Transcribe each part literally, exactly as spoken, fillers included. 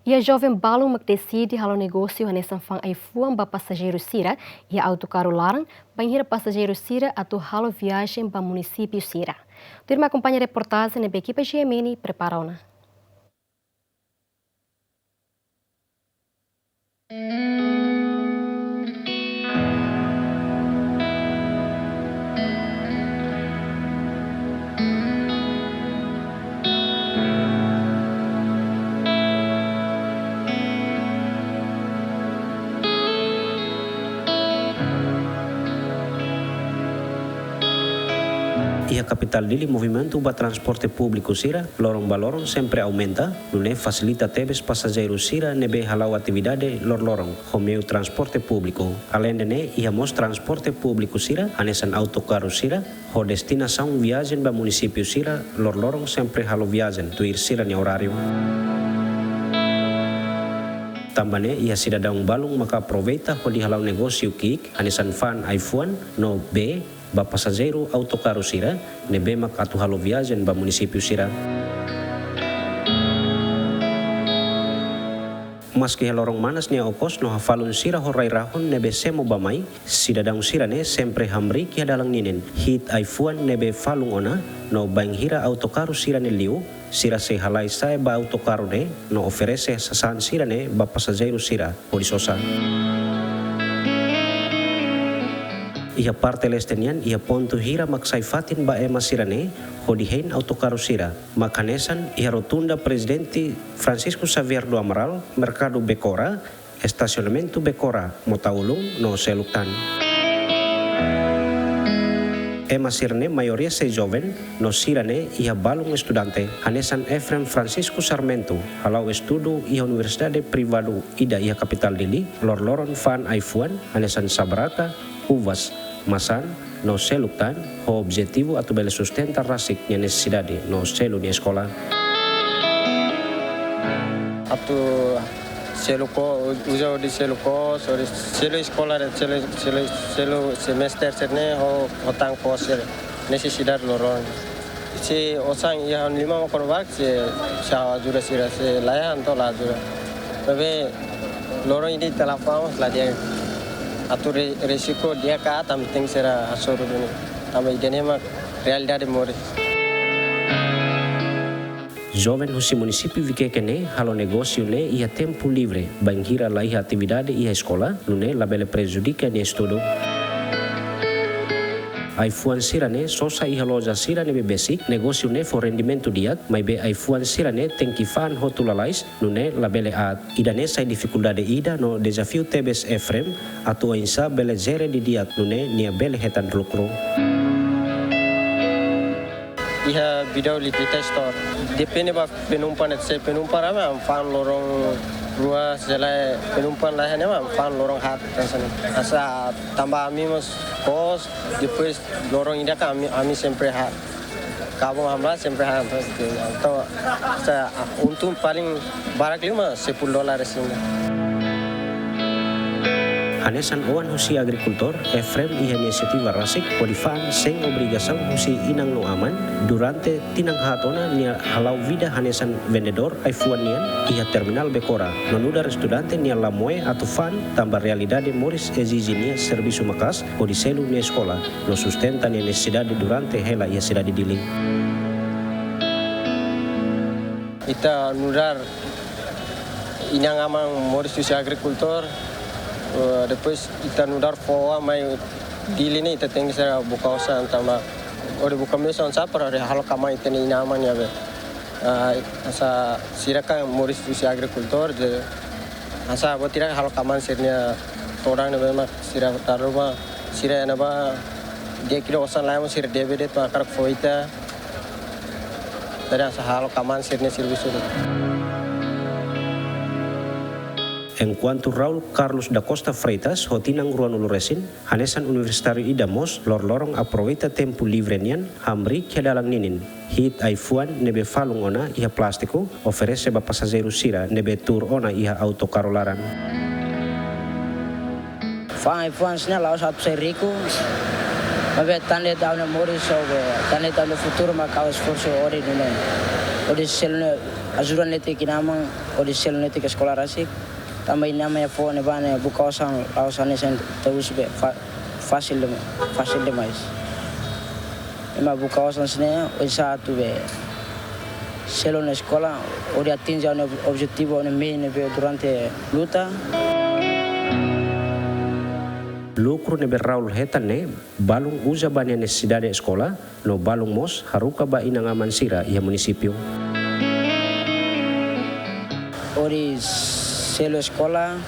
Iha joven balun mak deside halo negósiu hanesan fa'an ai-fuan ba pasajeiru sira iha autokarru laran, bainhira pasajeiru sira atu halo viajen ba munisípiu sira. Tuirmai akompaña reportajen ne'ebé ekipa G M N prepara ona. Iha kapitál Dili, movimentu ba transporte públiku sira loron ba loron sempre aumenta, nune'e fasilita tebes pasajeiru sira ne'ebé hala'o atividade lorloron ho meiu transporte públiku. Aleinde ne'e, iha mós transporte públiku sira hanesan autokarru sira ho destinasaun viajen ba munisípiu sira lorloron sempre halo viajen tuir sira-nia oráriu. Tanba ne'e, iha sidadaun balun maka aproveita hodi hala'o negósiu ki'ik hanesan fa'an ai-fuan no bee ba pasajeiru autokarru sira ne'ebé mak atu halo viajen ba munisípiu sira. Maski iha loron manas nia okos no hahalok sira ho rai-rahun ne'ebé semo ba mai, sidadaun sira-ne'e sempre hamriik iha dalan ninin, hi'it ai-fuan ne'ebé falun ona, no bainhira autokarru sira-ne'e liu, sira sei halai sa'e ba autokarru ne'e no oferese sasán sira-ne'e ba pasajeiru sira hodi sosa. Iha parte leste nian, iha pontu hira mak sai fatin ba ema sira-ne'e hodi hein autokarru sira, mak hanesan iha rotunda Prezidente Francisco Xavier do Amaral, Merkadu Bekora, estasionamentu Bekora, Mota Ulung no seluk tan. Ema sira-ne'e maioria sei joven, no sira-ne'e iha balun estudante. Hanesan Efrem Francisco Sarmento, hala'o estudu iha universidade privadu ida iha kapitál Dili, lorloron fa'an ai-fuan hanesan sabaraka, uvas, masan, no seluk tan, ho objetivu atu bele sustenta rasik nia nesesidade no selu nia eskola. Atu selu kos, uza hodi selu kos, hodi selu eskola, selu, selu, selu semester sira-ne'e ho, ho tan kos sira, nesesidade loroloron. Se osan iha ha'u-nia liman mak kona-ba, se, se ajuda sira, se laiha entaun la ajuda. Maibé loron ida ita la fa'an, la di'ak. Atu re-, risku di'ak ka, tanba tenke ser hasoru duni. Tanba ida-ne'e mak realidade moris. Joven husi munisípiu Viqueque ne'e halo negósiu ne'e iha tempu livre, bainhira laiha atividade iha eskola, nune'e labele prejudika nia estudu. Ai-fuan sira-ne'e sosa iha loja sira ne'ebé besik, negósiu ne'e fó rendimentu di'ak, maibé ai-fuan sira-ne'e tenke fa'an hotu lalais, nune'e labele aat. Ida-ne'e sai difikuldade ida no dezafiu tebes Efrem, atu oinsá bele jere didi'ak nune'e nia bele hetan lukru. Iha Bidau Liquita Store. Depende ba penumpang, se penumpang rame ami fa'an loron rua, se lae penumpang laiha ne'e ami fa'an loron haat, hanesan ne'e. Hanesan tanba ami mós kos, depois loron ida ka ami, ami sempre haat. Kabun hamlaha sempre haat, entaun, entaun, hanesan, untung paling barak liu mak sepuluh dolar resin. Hanesan oan husi agrikultór, Efrem iha inisiativa rasik hodi fa'an sein obrigasaun husi inan no aman, durante tinan haat ona nia hala'o vida hanesan vendedór ai-fuan nian iha terminál Bekora, no nu'udar estudante nia la moe atu fa'an tanba realidade moris ezije nia servisu maka'as hodi selu nia eskola no sustenta nia nesesidade durante hela iha sidade Dili. Ita nu'udar inan-aman moris husi agrikultór, eh, depois ita nu'udar fó oan mai Dili ne'e ita tenke ser buka osan tanba hodi buka meius oinsá para hodi halo kmaan ita-nia inan-aman ne'ebé. Ah, hanesan sira kan moris husi agrikultór, jadi hanesan buat ida halo kmaan sira-nia todan ne'ebé mak sira taruba, sira iha ne'ebá di'ak ida osan laiha mak sira debe de'it mak hakarak fó ita. Jadi hanesan halo kmaan sira-nia servisu de'it. Enkuantu Raul Carlos da Costa Freitas ho tinan ruanulu resin, hanesan universitáriu ida mós loroloron aproveita tempu livre nian hamriik iha dalan ninin, hi'it ai-fuan ne'ebé falun ona iha plástiku, oferese ba pasajeiru sira ne'ebé tuur ona iha autokarru laran. Fa'an ai-fuan sira-ne'e la'ós atu sai riku, maibé tan de'it ha'u-nia moris, maibé tan de'it ha'u-nia futuru mak ha'u esforsu hodi nune'e. Hodi selu ne'e Ajuda netik inan-aman hodi selu netik eskola rasik. Tanba inan-aman iha foho ne'ebá ne'e buka osan, osan ne'e sente tebus be fa-, fasil dem-, fasil demais. Ema buka osan sira-ne'e oinsá atu be selu ona eskola hodi atinje ona ob-, objetivu ona mehi ne'ebé durante luta. Lukru ne'ebé Raul hetan ne'e balun uza ba nia nesesidade eskola, no balun mós haruka ba inan-aman sira iha munisípiu. Hodi selu eskola,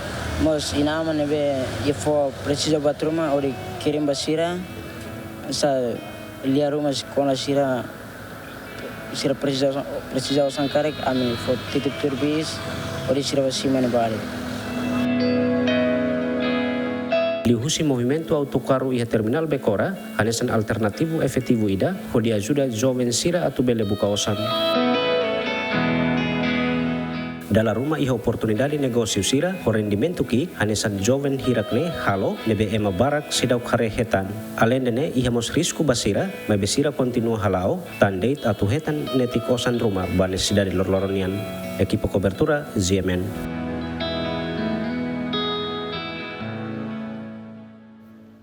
mós inan-aman ne'ebé iha foho presiza buat ruma, hodi kirim ba sira, sá lia ruma se kona sira, sira presiza, presiza osan karik, ami fó titip tuir bis, hodi sira bá simu iha ne'ebá de'it. Liuhusi movimentu autokarru iha terminál Becora, hanesan alternativu efetivu ida hodi ajuda joven sira atu bele buka osan. Dala ruma iha oportunidade negósiu sira ho rendimentu ki'ik hanesan joven hirak ne'e halo, ne'ebé ema barak seidauk haree hetan. Aleinde ne'e iha mós risku ba sira, maibé sira kontinua hala'o, tan de'it atu hetan netik osan ruma ba nesesidade loroloron nian. Ekipa kobertura, G M N.